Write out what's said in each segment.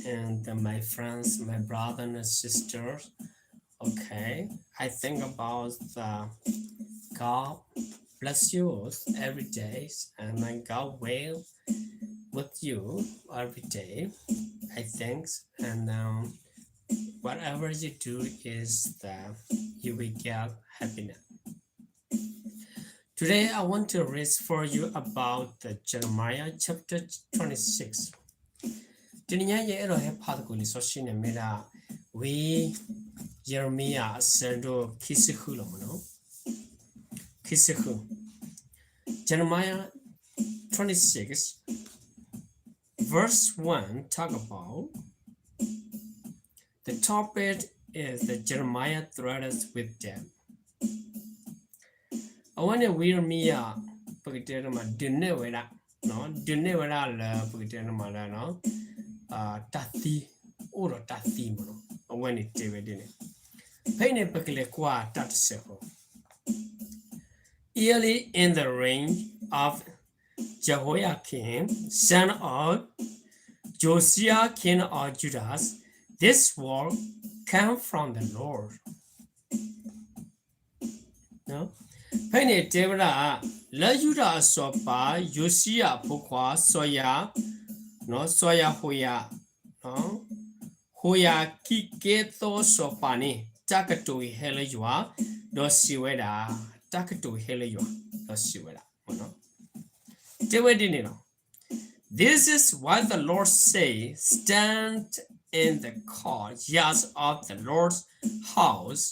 and the, my friends, my brother and sisters. Okay, I think about the God bless you every day, and then God will with you every day, I think. And um, whatever you do is that you will get happiness. Today I want to read for you about the Jeremiah chapter twenty-six. တနံၤညါယအဲၣ်ဒိးဟဲဖးသကိးလံာ်စီဆှံန့ၣ်မ့ၢ်ဒၣ် ဝံယံးရမံယၤအဆၢဒိၣ်ခံဆံဃုလီၤမ့ၢ်နီၤ. ခံဆံဃု Jeremiah twenty-six, verse one talk about the topic is the Jeremiah threatens with death. အဝဲန့ၣ်ဝံယံးရမံယၤ ပကတဲန့ၣ်မး ဒုးနဲၣ်ဝဲဒၣ် ဒုးနဲၣ်ဝဲဒၣ်လၢပကတဲန့ၣ်မးလၢ တၢ်သံ အိၣ်ဒီးတၢ်သံမ့ၢ်နီၤ. အဝဲန့ၣ်တဲဝဲဒ်န့ၣ် ဖဲအံၤန့ၣ် ပကလဲၤကွၢ်တၢ်တစဲးဖိ Early in the reign of Jehoiakim, son of Josiah, king of Judah, this word came from the Lord. ဖဲန့ၣ်တဲဝဲဒၣ် လၢယူဒၤအစီၤပၤ ယိၤၡံယၤအဖိခွါ စီၤယၤ စီၤယၤဟိၤယၤ ဟိၤယၤကံးကဲသိစီၤပၤန့ၣ် တၢ်ကတိၤအံၤဟဲလၢယွၤ ဒီးစံးဝဲဒၣ် တၢ်ကတိၤအံၤဟဲလၢယွၤ ဒီးစံးဝဲဒၣ် တဲဝဲဒ်န့ၣ်လီၤ. This is what the Lord says, stand in the courtyards of the Lord's house,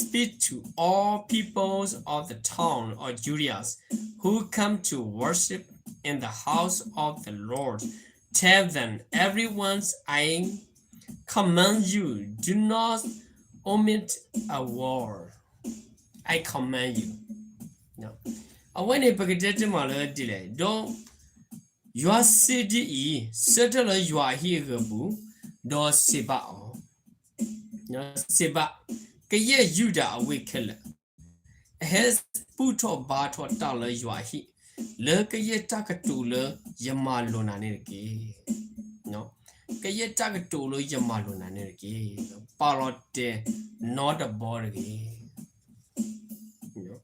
speak to all peoples of the town of Judah who come to worship in the house of the Lord. Tell them, everyone I command you, do not omit a word. I command you. အဝဲန့ၣ်ပကတဲတမးလၢဒ်လဲၣ်, ဒီးယွၤစံးဒ်အံၤ, ဆၢထၢၣ်လၢယွၤအဟံၣ်အဂၢၤပူၤ, ဒီးစံးဘၣ်အီၤ, စံးဘၣ်, ကယဲၢ်ယူဒၤအဝ့ၢ်ခဲလၢာ် အဟဲဘူၣ်ထီၣ်ဘါထီၣ်တၢ်လၢယွၤအဟံၣ်, လၢကယဲၢ်တၢ်ကတိၤလၢယမၤလိာ်နၤန့ၣ်တက့ၢ်. ကယဲၢ်တၢ်ကတိၤလၢယမၤလိာ်နၤန့ၣ်တက့ၢ်. ပာ်လီၤတဲာ်နီတဘီတဂ့ၤ.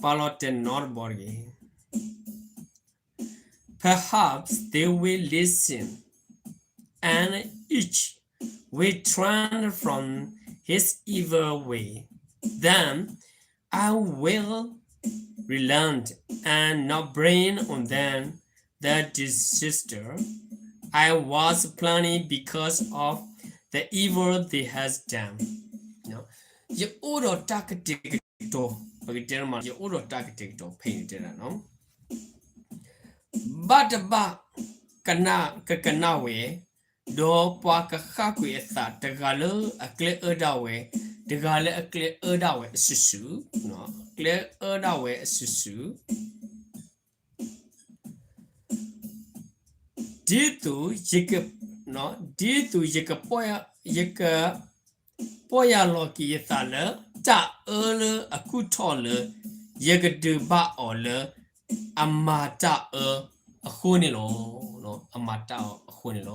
ပာ်လီၤတဲာ်နီတဘီတဂ့ၤ. Perhaps they will listen, and each will turn from his evil way. Then I will relent and not bring on them the disaster I was planning because of the evil they has done. ယအိၣ်ဒီးတၢ်ကတဲာ်ကတီၤ, ပကတဲမး, ယအိၣ်ဒီးတၢ်ကတဲာ်ကတီၤဖဲအံၤတဲဒၣ်နီၤ, ဘၣ်တဘၣ်ကနၣ်, ကကနၣ်ဝဲ, ဒီးပှၤကဃၣ်ကွံာ်အသး တဂၤလၢအကျဲအၢဒၣ်ဝဲ, တဂၤလၢအကျဲအၢဒၣ်ဝဲအစုာ်စုာ်, ကျဲအၢဒၣ်ဝဲအစုာ်စုာ် ဒ်သိးယက, ဒ်သိးယက, ယကပီၢ်ယၢ်လီၤက့ၤယသးလၢ တၢ်အၢလၢအကူၣ်ထီၣ်လၢ ယကဒုးဘၣ်အီၤလၢ အမၤတၢ်အၢအဃိန့ၣ်လီၤ. အမၤတၢ်အၢအဃိန့ၣ်လီၤ.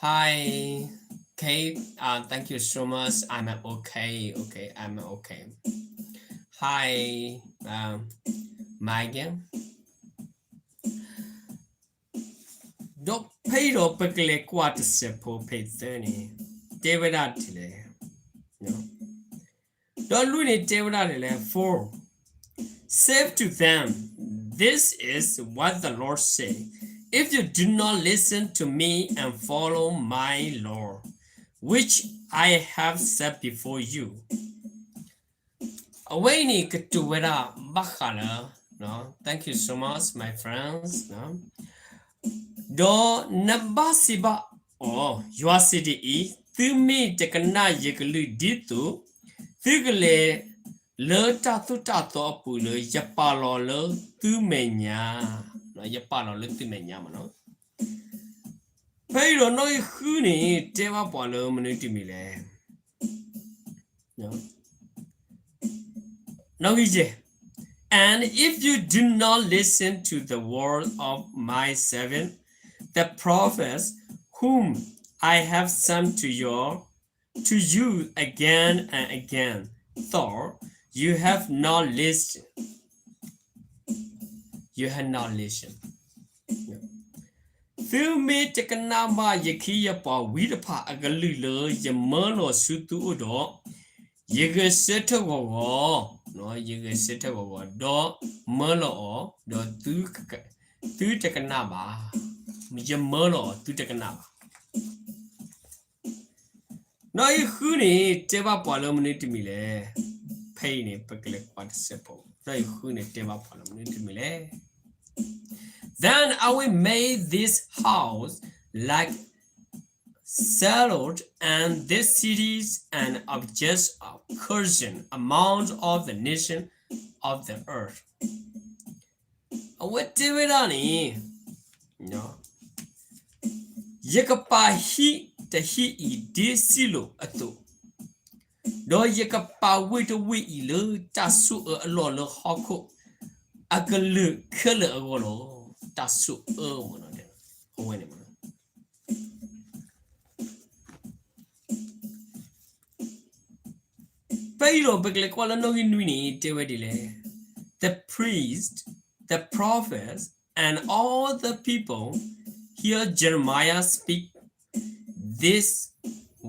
Hi, Kate. Uh, thank you so much. I'm okay. Okay, I'm okay. Hi, um, Megan. ဒီးဖဲအံၤဒီးပကလဲၤကွၢ်တစဲးဖိဖဲသၢန့ၣ်, တဲဝဲဒၣ်ဒ်လဲၣ်. ဒီးလွံၢ်န့ၣ်တဲဝဲဒၣ်ဒ်လဲၣ်, four, Say to them, this is what the Lord says, if you do not listen to me and follow my law, which I have set before you. အဝဲအံၤန့ၣ်ကတိၤဝဲဒၣ်ဘၣ်ဃးလၢ, thank you so much, my friends. ဒီးနဘၣ်စံးဘၣ်အီၤ, ယွၤစံးဒ်အံၤ, သုမ့ၢ်တကနၣ်ယကလုၢ်ဒ်သိး, သုကလဲၤ လၢတၢ်သိၣ်တၢ်သီအပူၤလၢ ယပာ်လီၤလၢသုမဲာ်ညါ, ယပာ်လီၤလၢသုမဲာ်ညါမးနီၤ. ဖဲအံၤဒီးနီၣ်ဂံၢ်ဃုန့ၣ် တဲဘၣ်ပှၤလၢမနုၤတမံၤလဲၣ်. နီၣ်ဂံၢ်ယဲၢ်, And if you do not listen to the word of my servant, the prophets whom I have sent to your to you again and again, though you have not listened, you have not listened. သုမ့ၢ်တကနၣ်ဘၣ်ယခ့ယပှၤဝံတဖၣ်အကလုၢ်လၢယမၢလီၤဆူသုအိၣ်ဒီး, ယဂဲၤဆၢထၢၣ်ဂီၤဂီၤ, ယဂဲၤဆၢထၢၣ်ဂီၤဂီၤ, ဒီးမၢလီၤအီၤ, ဒီးသုတကနၣ်ဘၣ်, ယမၢလီၤအီၤသုတကနၣ်ဘၣ်. နီၢ်အံၤဃုန့ၣ် တဲဘၣ်ပှၤလၢမနုၤတမံၤလဲၣ်. ဖဲအံၤန့ၣ် ပကလဲၤကွၢ်တစဲးဖိ, နီၢ်အံၤဃုန့ၣ် တဲဘၣ်ပှၤလၢမနုၤတမံၤလဲၣ်. Then I will make this house like Shiloh and this city an object of caution among all the nations of the earth. အဝဲတဲဝဲဒၣ်န့ၣ်, ယကပာ်ဟံၣ်တဟံၣ်အံၤဒ်စံလိာ်အသိး, ဒီးယကပာ်ဝ့ၢ်တဝ့ၢ်အံၤလၢတၢ်ဆိၣ်အၢအလီၢ်လၢဟီၣ်ခိၣ်အကလုာ်ခဲလၢာ်အဂီၢ်လီၤ. တၢ်ဆိၣ်အၢမ့ၢ်နီၤ, အဝဲန့ၣ်မ့ၢ်နီၤ. ဖဲအံၤဒီး ပကလဲၤကွၢ်လၢနီၣ်ဂံၢ်နွံန့ၣ် တဲဝဲဒ်လဲၣ်. The priest, the prophets, and all the people hear Jeremiah speak these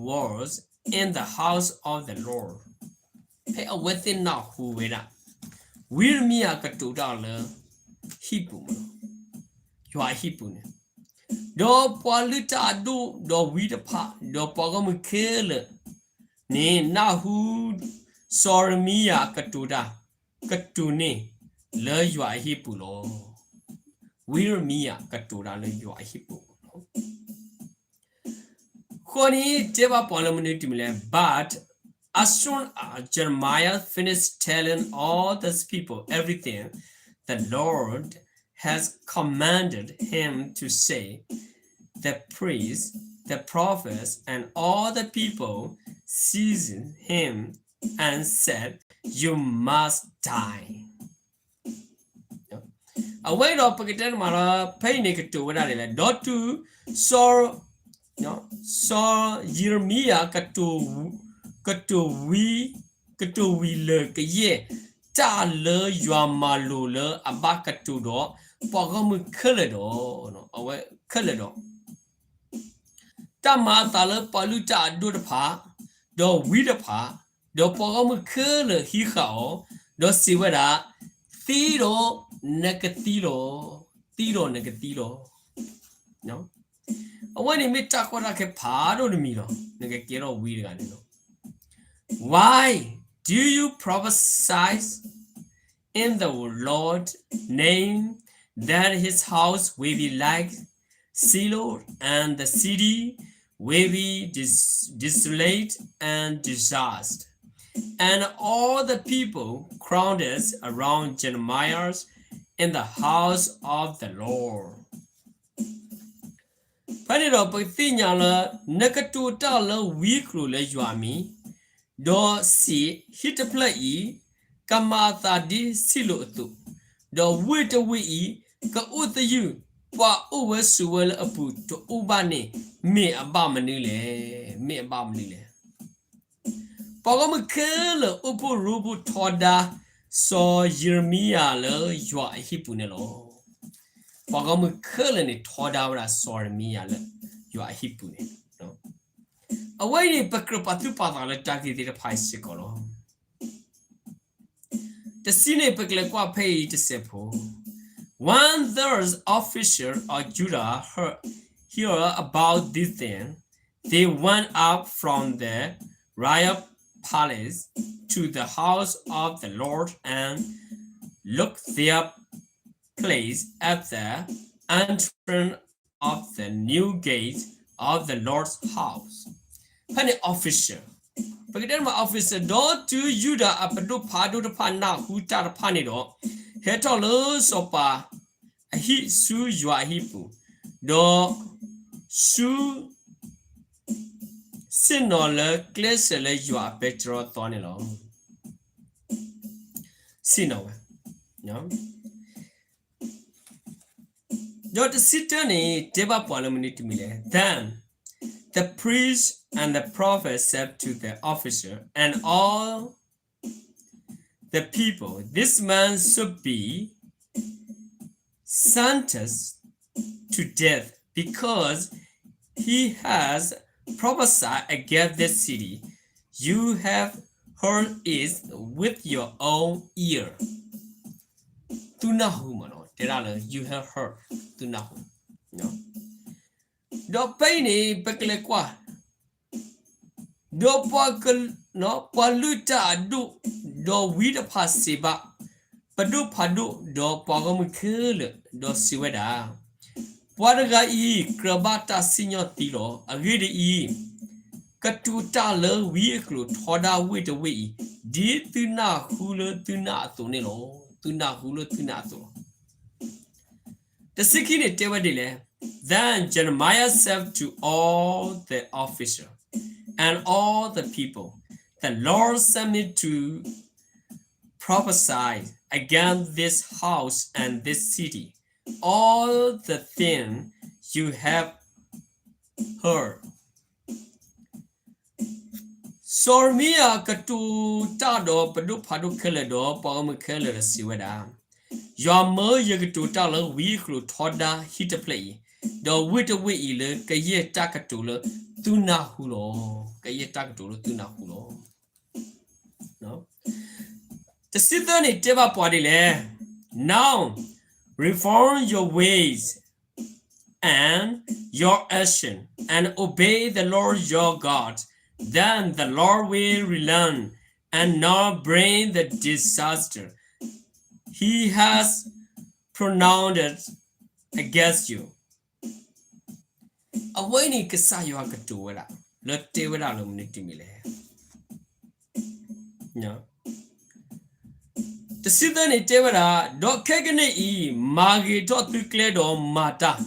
words in the house of the Lord. ဖဲအဝဲသ့ၣ်နၢ်ဟူဝဲဒၣ် ဝံယံးရမံယၤကတိၤတၢ်လၢဟံၣ်ပူၤမ့ၢ်နီၤ, ယွၤအဟံၣ်ပူၤန့ၣ်, ဒီးပှၤလုၢ်တၢ်အဒိၣ်ဒီးဝံတဖၣ် ဒီးပှၤဂီၢ်မုၢ်ခဲလၢာ်န့ၣ် နၢ်ဟူ စီၤယံးရမံယၤကတိၤတၢ် ကတိၤန့ၢ်လၢယွၤအဟံၣ်ပူၤလီၤ. ဝံယံးရမံယၤကတိၤတၢ်လၢယွၤအဟံၣ်ပူၤလီၤ. ဃိန့ၣ် တဲဘၣ်ပှၤလၢမနုၤတမံၤလဲၣ်. But as soon as Jeremiah finished telling all these people everything the Lord has commanded him to say, the priests, the prophets, and all the people seized him and said, You must die. အဝဲဒီးပကတဲတမးလၢ ဖဲအံၤန့ၣ်ကတိၤဝဲဒၣ်ဒ်လဲၣ်, ဒီးတုၤ စီၤ စီၤယံးရမံယၤ ကတိၤဝံၤ ကတိၤဝံၤလၢာ်ကယဲၢ် တၢ်လၢယွၤမၤလိာ်လၢအဘၣ်ကတိၤဒီး ပှၤဂီၢ်မုၢ်ခဲလၢာ်ဒီး အဝဲခဲလၢာ်ဒီး တၢ်မၤအသးလၢပှၤလုၢ်တၢ်အဒိၣ်တဖၣ်, ဒီးဝံတဖၣ်, ဒီးပှၤဂီၢ်မုၢ်ခဲလၢာ်ဟံးဃာ်အီၤ, ဒီးစံးဝဲဒၣ်, သံဒီးနကသံလီၤ, သံဒီးနကသံလီၤ. အဝဲန့ၣ်မ့ၢ်တၢ်ကီတၢ်ခဲဖးဒိၣ်တမံၤလီၤ. နကကဲထီၣ်ဝံတဂၤန့ၣ်လီၤ. Why do you prophesy in the Lord's name that his house will be like Shiloh, and the city will be dis-, desolate and disaster. And all the people crowded around Jeremiah in the house of the Lord. ဖဲန့ၣ်ဒီးပသ့ၣ်ညါလၢ နကတိၤတၢ်လၢဝံအကျိၤလၢယွၤအမံၤ, ဒီးစံး, ဟံၣ်တဖျၢၣ်အံၤ ကမၤအသးဒ်စံလိာ်အသိး, ဒီးဝ့ၢ်တဝ့ၢ်အံၤ ကအိၣ်သယုၢ်, ပှၤအိၣ်ဝဲဆိးဝဲလၢအပူၤတအိၣ်ဘၣ်န့ၣ် မ့ၢ်အဘၣ်မနုၤလဲၣ်, မ့ၢ်အဘၣ်မနုၤလဲၣ်. ပှၤဂီၢ်မုၢ်ခဲလၢာ်အိၣ်ဖှိၣ်ရိဖှိၣ်ထီဒါ စီၤယံးရမံယၤလၢယွၤအဟံၣ်ပူၤန့ၣ်လီၤ. ပှၤဂီၢ်မုၢ်ခဲလၢာ်န့ၣ်ထီဒါဝဲဒၣ်စီၤယံးရမံယၤလၢယွၤအဟံၣ်ပူၤန့ၣ်, အဝဲအံၤန့ၣ် ပကြၢးပာ်သူၣ်ပာ်သးလၢတၢ်ဂ့ၢ်သ့ၣ်တဖၣ်အံၤစ့ၢ်ကီးလီၤ. တဆံန့ၣ် ပကလဲၤကွၢ်ဖဲအံၤတစဲးဖိ. When those officials of Judah heard, heard about these things, they went up from the royal palace to the house of the Lord and took their place at the entrance of the new gate of the Lord's house. ဖဲန့ၣ် official, ပကတဲမး official ဒီးတုၤယူဒၤအပဒိၣ်ဖးဒိၣ်တဖၣ်နၢ်ဟူတၢ်တဖၣ်န့ၣ်ဒီး, ဟဲထီၣ်လၢစီၤပၤအဟံၣ်ဆူယွၤအဟံၣ်ပူၤ, ဒီးဆူ ဆ့ၣ်နီၤလၢကျဲစၢးလၢယွၤအပဲတြီအသီန့ၣ်လီၤ. ဆ့ၣ်နီၤဝဲ, ဒီးတဆံတၢန့ၣ် တဲဘၣ်ပှၤလၢမနုၤတမံၤလဲၣ်. Then the priest and the prophet said to the officer and all the people, This man should be sentenced to death because he has prophesied against this city. You have heard it with your own ear. သုနၢ်ဟူမးနီၤ တဲဒၣ်လၢ you have heard သုနၢ်ဟူ ဒီးဖဲအံၤန့ၣ် ပကလဲၤကွၢ် ဒီးပှၤက ပှၤလုၢ်တၢ်အဒိၣ်, ဒီးဝံတဖၣ်စံးဘၣ် ပဒိၣ်ဖးဒိၣ် ဒီးပှၤဂီၢ်မုၢ်ခဲလၢာ်, ဒီးစံးဝဲဒၣ်, ပှၤတဂၤအံၤ ကြၢးဘၣ်တၢ်စံၣ်ညီၣ်သံလီၤ. အဂ့ၢ်ဒ်အံၤ, ကတိၤတၢ်လၢဝံအကျိာ်ထီဒါဝ့ၢ်တဝ့ၢ်အံၤ, ဒ်သုနၢ်ဟူလၢသုနၢ်အသိးန့ၣ်လီၤ. သုနၢ်ဟူလၢသုနၢ်အသိးလီၤ. တဆံခံန့ၣ်တဲဝဲဒ်လဲၣ်. Then Jeremiah said to all the officers and all the people, The Lord sent me to prophesy against this house and this city, all the things you have heard. စီၤရမံယၤကတိၤတၢ်ဒီးပဒိၣ်ဖးဒိၣ်ခဲလၢာ်ဒီးပှၤဂီၢ်မုၢ်ခဲလၢာ်ဒီး စံးဝဲဒၣ်, ယွၤမၢယကတိၤတၢ်လၢဝံအကျိာ်ထီဒါဟံၣ်တဖျၢၣ်အံၤ, ဒီးဝ့ၢ်တဝ့ၢ်အံၤလၢကယဲၢ်တၢ်ကတိၤလၢသုနၢ်ဟူလီၤ. ကယဲၢ်တၢ်ကတိၤလၢသုနၢ်ဟူလီၤ. တဆံသၢန့ၣ်တဲဘၣ်ပှၤဒ်လဲၣ်. Now reform your ways and your action and obey the Lord your God. Then the Lord will relent and not bring the disaster he has pronounced against you. အဝဲန့ၣ်ကစၢ်ယွၤကတိၤဝဲဒၣ် လၢတဲဝဲဒၣ်လၢမနုၤတမံၤလဲၣ်. တဆံသၢန့ၣ်တဲဝဲဒၣ်, ဒီးခဲကနံၣ်အံၤ မၤဂ့ၤထီၣ်သုကျဲဒီးမၤတၢ်,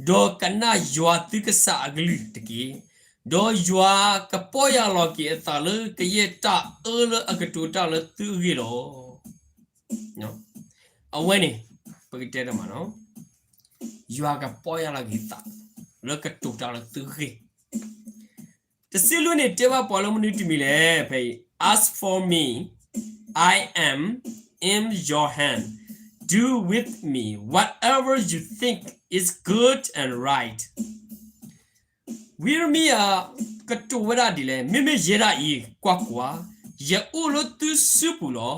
ဒီးကနၣ်ယွၤသုကစၢ်အကလုၢ်တက့ၢ်. ဒီးယွၤကပီၢ်ယၢ်လီၤက့ၤအသးလၢကယဲၢ်တၢ်အၢလၢအကတိၤတၢ်လၢသုအဂ့ၢ်လီၤ. အဝဲန့ၣ် ပကတဲတမးနီၤ, ယွၤကပီၢ်ယၢ်လီၤက့ၤသး လၢကတိၤတၢ်လၢသုဂ့ၢ်. တဆံလွံၢ်န့ၣ်တဲဘၣ်ပှၤလၢမနုၤတမံၤလဲၣ်. ဖဲအံၤ As for me, I am in your hand. Do with me whatever you think is good and right. ဝံယံၤရမံယၤ ကတိၤဝဲဒၣ်ဒ်လဲၣ်. မ့မ့ၢ်ယဲဒၣ်အံၤ ကွၢ်ကွၢ်, ယအိၣ်လၢသုစုပူၤလီၤ.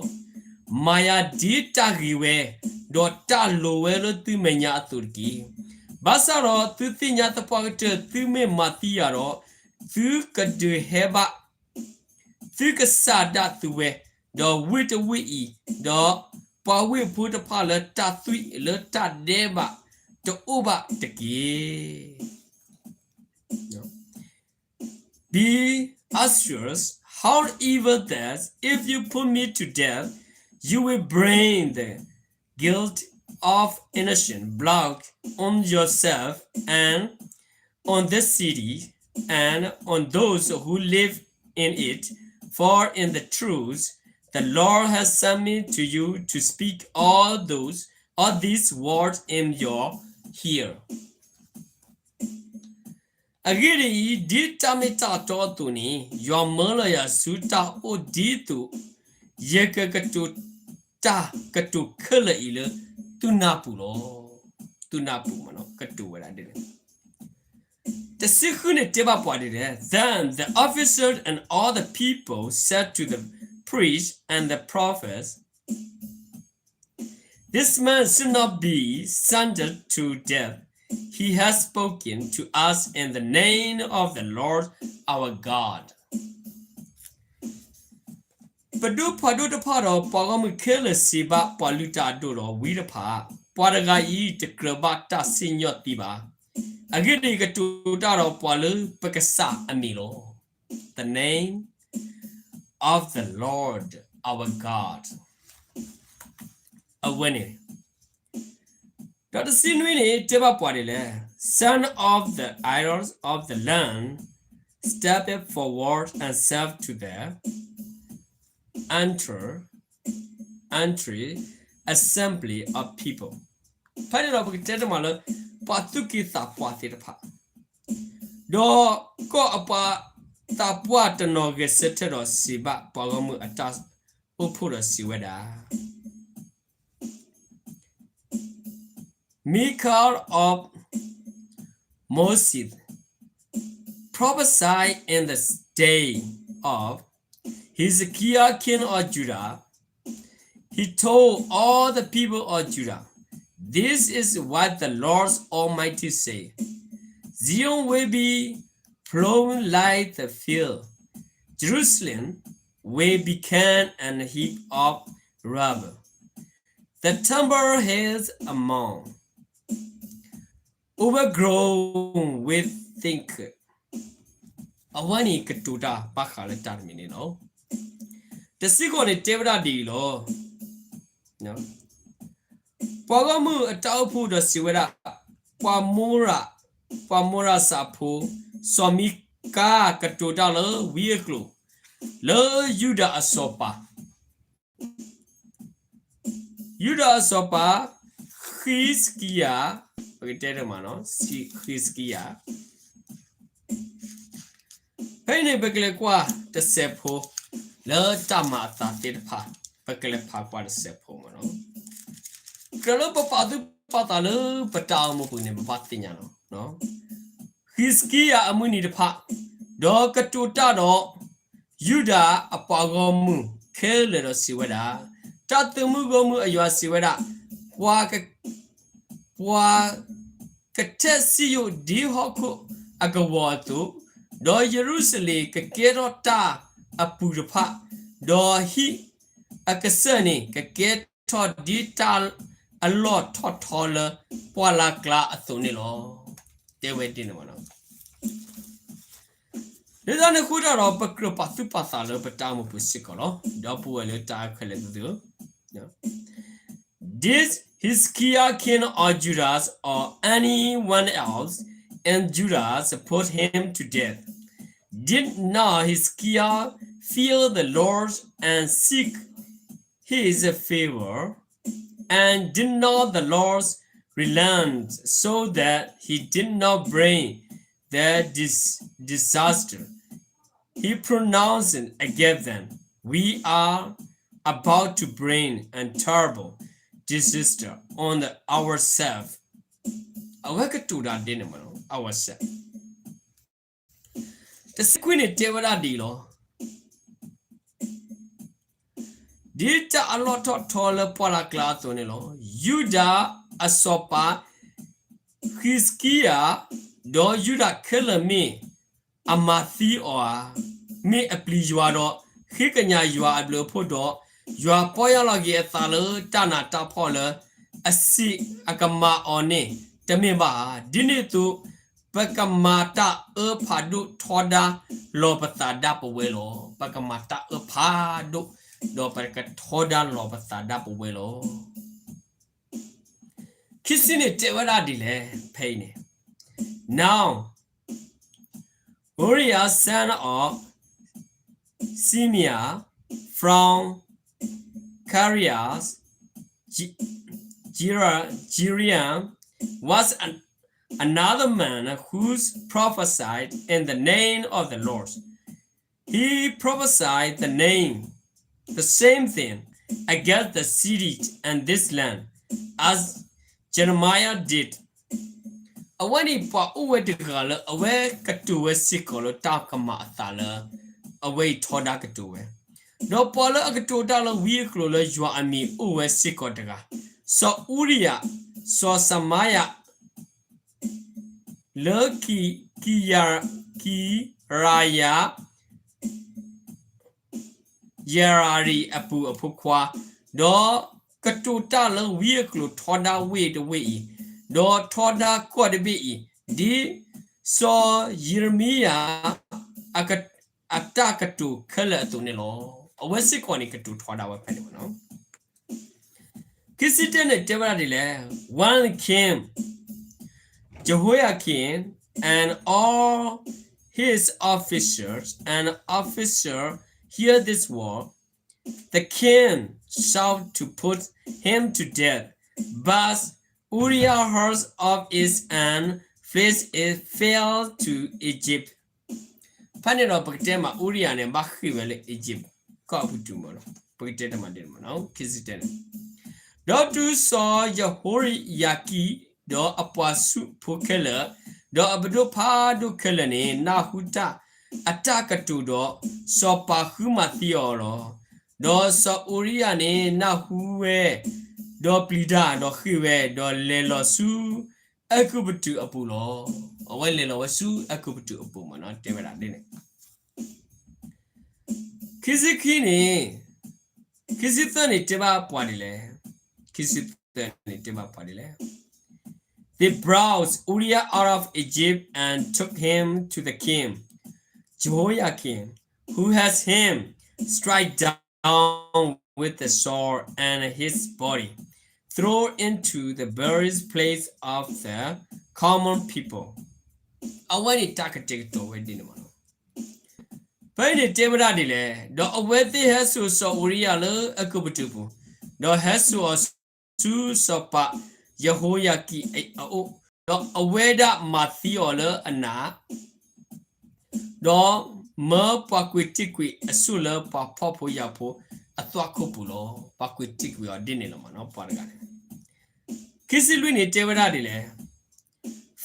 မၤယၤဒ်တၢ်ဂ့ၤဝဲ, ဒီးတၢ်လိၤဝဲလၢသုမဲာ်ညါအသိးတက့ၢ်. ဘၣ်ဆၣ်ဒီးသုသ့ၣ်ညါသပှၢ်ကတၢၢ် သုမ့ၢ်မၤသံယၤဒီး, သုကဒုးဟဲဘၣ် သုကစၢ်ဒၣ်သုဝဲ, ဒီးဝ့ၢ်တဝ့ၢ်အံၤ, ဒီးပှၤဝ့ၢ်ဖိတဖၣ်လၢတၢ်သွံၣ်လၢတၢ်ဒဲးဘးတအိၣ်ဘၣ်တက့ၢ်. Be assured, however, that if you put me to death, you will bring the guilt of innocent blood on yourself and on this city and on those who live in it, for in the truth the Lord has sent me to you to speak all those all these words in your ear. အဂ့ၢ်ဒ်အံၤ, ဒ်တၢ်မ့ၢ်တၢ်တီအသိးန့ၣ်, ယွၤမၢလီၤယၤဆူတၢ်အိၣ်ဒ်သိး ယကကတိၤတၢ်ကတိၤခဲလၢာ်အံၤလၢသုနၢ်ပူၤလီၤ. သုနၢ်ပူၤမးနီၤ ကတိၤဝဲဒၣ်ဒ်န့ၣ် တဆံဃုန့ၣ်တဲဘၣ်ပှၤဒ်လဲၣ်. Then the officers and all the people said to the priests and the prophets, This man should not be sentenced to death. He has spoken to us in the name of the Lord our God. ပဒိၣ်ဖးဒိၣ်တဖၣ်ဒီးပှၤဂီၢ်မုၢ်ခဲလၢာ်စံးဘၣ် ပှၤလုၢ်တၢ်အဒိၣ်ဒီးဝံတဖၣ်, ပှၤတဂၤအံၤတကြၢးဘၣ်တၢ်စံၣ်ညီၣ်သံဘၣ်. အဂ့ၢ်ဒ်အံၤ, ကတိၤတၢ်ဒီးပှၤလၢပကစၢ်အမံၤလီၤ. The name of the Lord our God. အဝဲန့ၣ် ဒီးတဆံနွံန့ၣ် တဲဘၣ်ပှၤဒ်လဲၣ်. Some of the elders of the land stepped forward and said to the entry, entry, assembly of people. ဖဲန့ၣ်ဒီးပကတဲတမးလၢ ပှၤသူၣ်က့သးပှၢ်သ့ၣ်တဖၣ် ဒီးကီၢ်အပှၤသးပှၢ်တနီၤဂဲၤဆၢထၢၣ်ဒီးစံးဘၣ်ပှၤဂီၢ်မုၢ်အတၢ်အိၣ်ဖှိၣ်ဒီးစံးဝဲဒၣ် Michal of Moses prophesied in the day of Hezekiah, king of Judah. He told all the people of Judah, "This is what the Lord Almighty says: Zion will be plowed like the field. Jerusalem will become a heap of rubble. The temple is a mound, overgrown with thicket." အဝဲန့ၣ်ကတိၤတၢ်ဘၣ်ဃးလၢတၢ်တမံၤန့ၣ်လီၤ. တဆံဃိးန့ၣ်တဲဝဲဒၣ်ဒ်အံၤလီၤ. ပှၤဂီၢ်မုၢ်အတၢ်အိၣ်ဖှိၣ်ဒီးစံးဝဲဒၣ်, ပှၤမိရ, ပှၤမိရစးဖိ, စီၤမံကၤကတိၤတၢ်လၢဝံအကျိၤ, လၢယူဒၤအစီၤပၤ ယူဒၤအစီၤပၤ ဟံးစကံယၤ, ပကတဲတမးနီၤ, ဟံးစကံယၤ, ဖဲအံၤန့ၣ် ပကလဲၤကွၢ်တစဲးဖိ လၢတၢ်မၤအသးသ့ၣ်တဖၣ်, ပကလဲၤဖးကွၢ်တစဲးဖိမးနီၤ. ကြၢးလၢပပာ်သူၣ်ပာ်သးလၢပတၢ်အိၣ်မူပူၤန့ၣ် ပဘၣ်သ့ၣ်ညါလီၤ. ဟံးစကံယၤအမုၢ်နံၤတဖၣ်, ဒီးကတိၤတၢ်ဒီး ယူဒၤအပှၤဂီၢ်မုၢ်ခဲလၢာ်ဒီးစံးဝဲဒၣ်, တၢ်သုးမုၢ်ဂီၢ်မုၢ်အယွၤစံးဝဲဒၣ်, ပှၤက, ပှၤကထဲးစံယိၣ်ဒ်ဟီၣ်ခိၣ်အကဝီၤအသိး, ဒီးယရူၤၡလ့ၣ်ကကဲထီၣ်တၢ်အပူၤတဖၣ်, ဒီးဟံၣ်အကစၢၢ်န့ၣ် ကကဲထီၣ်ဒ်တၢ်အလီၢ်ထီၣ်ထီလၢပှၢ်လၢ်ကျါအသိးန့ၣ်လီၤ. တဲဝဲဒ်န့ၣ်မးနီၤ. ဒ်သိးန့ၣ်အဃိတၢ်ဒီး ပကြၢးပာ်သူၣ်ပာ်သးလၢပတၢ်အိၣ်မူပူၤစ့ၢ်ကီးလီၤ. ဒီပုၢ်ဝဲၢ်လၢတၢ်အဲၣ်ခဲလၢာ်သ့ၣ်ဧၢ, Did Hezekiah, king of Judah, or anyone else in Judah support him to death? Did not Hezekiah fear the Lord and seek his favor? And did not the Lord relent so that he did not bring the dis-, disaster he pronounced against them? We are about to bring a terrible disaster on ourselves. အဝဲကတိၤတၢ်ဒ်န့ၣ်မးနီၤ, ourselves. တဆံခွံန့ၣ်တဲဝဲဒၣ်ဒ်အံၤလီၤ. ဒ်တၢ်အလီၢ်ထီၣ်ထီလၢပှၢ်လၢ်ကျါအသိးန့ၣ်လီၤ. ယူဒၤအစီၤပၤ ဟံးစကံယၤ, ဒီးယူဒၤခဲလၢာ်မ့ၢ်အမၤသံအီၤဧါ, မ့ၢ်အပျံၤယွၤဒီး ဃ့ကညးယွၤအဘျုးအဖှိၣ်ဒီး ယွၤပီၢ်ယၢ်လီၤက့ၤအသးလၢတၢ်နးတၢ်ဖှီၣ်လၢ အစံးအကမၤအီၤန့ၣ် တမ့ၢ်ဘၣ်ဧါ. ဒ်န့ၣ်အသိး ပကမၤတၢ်အၢဖးဒိၣ်ထီဒါလီၤပသးဒၣ်ပဝဲလီၤ. ပကမၤတၢ်အၢဖးဒိၣ် ဒီးပကထီဒါလီၤပသးဒၣ်ပဝဲလီၤ. ခံဆံန့ၣ်တဲဝဲဒၣ်ဒ်လဲၣ်, ဖဲအံၤန့ၣ်, Now Uriah, son of Shemaiah, from Kiriath Jearim, was an, another man who prophesied in the name of the Lord. He prophesied the name, the same thing against the city and this land as Jeremiah did. အဝဲန့ၣ်ပှၤအိၣ်ဝဲတဂၤလၢ အဝဲကတိၤဝဲစ့ၢ်ကီးလၢတၢ်ကမၤအသးလၢ အဝဲအံၤထီဒါကတိၤဝဲ, ဒီးပှၤလၢအကတိၤတၢ်လၢဝံအကျိၤလၢယွၤအမံၤအိၣ်ဝဲစ့ၢ်ကီးတဂၤ, စီၤအူရံယၤ, စီၤစမၤယၤ လၢကံ, ကံရၤ, ကံရၤယၤ ယၤရၤရံၤအပူၤအဖိခွါ, ဒီးကတိၤတၢ်လၢဝံအကျိၤထီဒါဝ့ၢ်တဝ့ၢ်အံၤ, ဒီးထီဒါကီၢ်တဘ့ၣ်အံၤ, ဒ်စီၤယံးရမံယၤ အတၢ်ကတိၤခဲလၢာ်အသိးန့ၣ်လီၤ. အဝဲစ့ၢ်ကီးန့ၣ် ကတိၤထီဒါဝဲဖဲန့ၣ်မးနီၤ. ခံဆံတၢန့ၣ်တဲဝဲဒၣ်ဒ်လဲၣ်, When King Jehoiakim and all his officers and officers hear this word, the king sought to put him to death, but Uriah heard of it and fled, fled to Egypt. ဖဲန့ၣ်ဒီးပကတဲမး အူရံယၤန့ၣ် ဘၣ်ဃ့ၢ်ဝဲလၢ Egypt ကီၢ်အပူၤတုၤမးနီၤ, ပကတဲတမးဒ်န့ၣ်မးနီၤ, ခံဆံတၢန့ၣ်, ဒီးတုၤစီၤယဟိရံယၤကံၣ် ဒီးအပှၤဆူးဖိခဲလၢာ်, ဒီးအပဒိၣ်ဖးဒိၣ်ခဲလၢာ်န့ၣ် နၢ်ဟူတၢ်အတၢ်ကတိၤဒီး, စီၤပၤဃုမၤသံအီၤလီၤ. ဒီးစီၤအူရံယၤန့ၣ် နၢ်ဟူဝဲ, ဒီးပျံၤတၢ်, ဒီးဃ့ၢ်ဝဲ, ဒီးလဲၤလီၤဆူအဲၤကူပတူးအပူၤလီၤ. အဝဲလဲၤလီၤဝဲဆူအဲၤကူပတူးအပူၤမးနီၤ, တဲဝဲဒၣ်ဒ်န့ၣ်. ခံဆံခံန့ၣ်, ခံဆံသၢန့ၣ်တဲဘၣ်ပှၤဒ်လဲၣ်, ခံဆံသၢန့ၣ်တဲဘၣ်ပှၤဒ်လဲၣ်. They brought Uriah out of Egypt and took him to the king, Jehoiakim, who had him strike down with the sword and his body thrown into the burial place of the common people. အဝဲန့ၣ်တၢ်ကတဲာ်ကတီၤဝဲဒ်န့ၣ်မးနီၤ. ဖဲအံၤန့ၣ်တဲဝဲဒၣ်ဒ်လဲၣ်, ဒီးအဝဲသ့ၣ်ဟဲစိာ်စီၤအူရံယၤလၢအဲၤကူပတူးပူၤ, ဒီးဟဲစိာ်အီၤဆူစီၤပၤယဟိယၤကံၣ်အအိၣ်, ဒီးအဝဲဒၣ်မၤသံအီၤလၢအနး, ဒီးမၢပှၤကွံာ်တံာ်ကွံာ်အဆူၣ်လၢပှၤဖှီၣ်ဖိယာ်ဖိအသွၣ်ခိၣ်ပူၤလီၤ. ပှၤကွံာ်တံာ်ကွံာ်အီၤဒ်န့ၣ်လီၤမးနီၤ, ပှၤတဂၤန့ၣ်. ခံဆံလွံၢ်န့ၣ်တဲဝဲဒၣ်ဒ်လဲၣ်,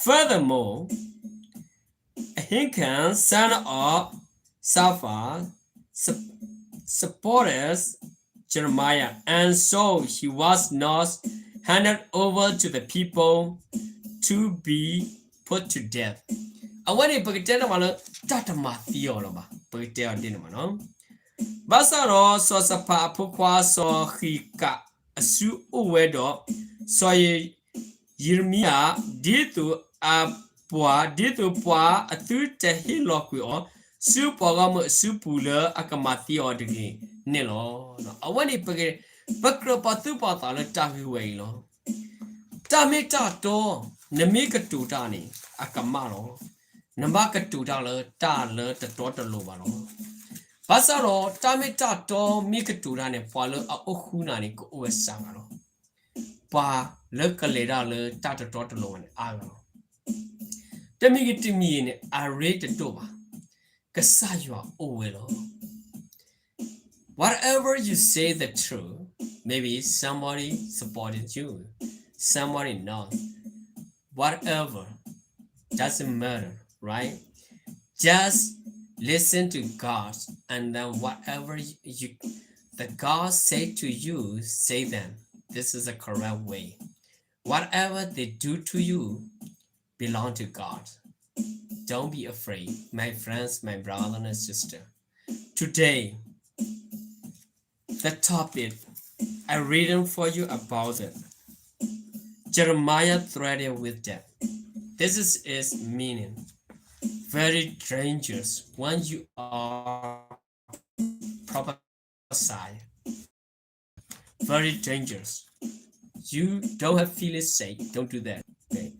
Furthermore, Ahikam, son of Shaphan, sup-, supported Jeremiah, and so he was not handed over to the people to be put to death. အဝဲန့ၣ်ပကတဲတမးလၢ တၢ်တမၤသံအီၤလၢၤဘၣ်, ပကတဲအီၤဒ်န့ၣ်မးနီၤ. ဘၣ်ဆၣ်ဒီးစီၤၡဖၣ်အဖိခွါစီၤဃံးကးအစုအိၣ်ဝဲဒီး စီၤယံးရမံယၤ, ဒ်သိးအပှၤ, ဒ်သိးပှၤအသုတဟ့ၣ်လီၤကွံာ်အီၤ ဆူပှၤဂီၢ်မုၢ်အစုပူၤလၢအကမၤသံအီၤတဂ့ၤန့ၣ်လီၤ. အဝဲန့ၣ် ပကြၢးပာ်သူၣ်ပာ်သးလၢတၢ်ဂ့ၢ်ဝဲအံၤလီၤ. တၢ်မ့ၢ်တၢ်တီ, နမ့ၢ်ကတိၤတၢ်န့ၣ် အကမၣ်လီၤ. နဘၣ်ကတိၤတၢ်လၢတၢ်လၢတတီတလိၤဘၣ်လီၤ. ဘၣ်ဆၣ်ဒီးတၢ်မ့ၢ်တၢ်တီမ့ၢ်ကတိၤတၢ်န့ၣ် ပှၤလၢအအိၣ်ဃုနၤန့ၣ် ကအိၣ်ဝဲစှၤဂၤလီၤ. ပှၤလၢကလဲၤတၢ်လၢတၢ်တတီတလိၤဘၣ်န့ၣ် အါဂၤလီၤ. တမံၤဂ့ၤတမံၤဂ့ၤန့ၣ် အရ့တဒိၣ်ဘၣ်. ကစၢ်ယွၤအိၣ်ဝဲလီၤ. Whatever you say the truth, maybe somebody supported you, somebody not. Whatever, doesn't matter, right? Just listen to God, and then whatever you, you, the God say to you, say them. This is the correct way. Whatever they do to you, belong to God. Don't be afraid, my friends, my brother and sister. Today, the topic I reading for you about it. Jeremiah threatened with death. This is its meaning. Very dangerous when you are prophesying. Very dangerous. You don't have feelings, say, don't do that. Okay.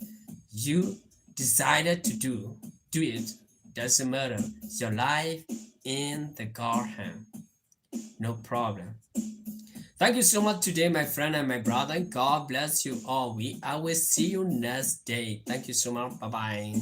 You decided to do, do it. Doesn't matter. Your life in the God hand. No problem. Thank you so much today, my friend and my brother. God bless you all. We, I will see you next day. Thank you so much. Bye-bye.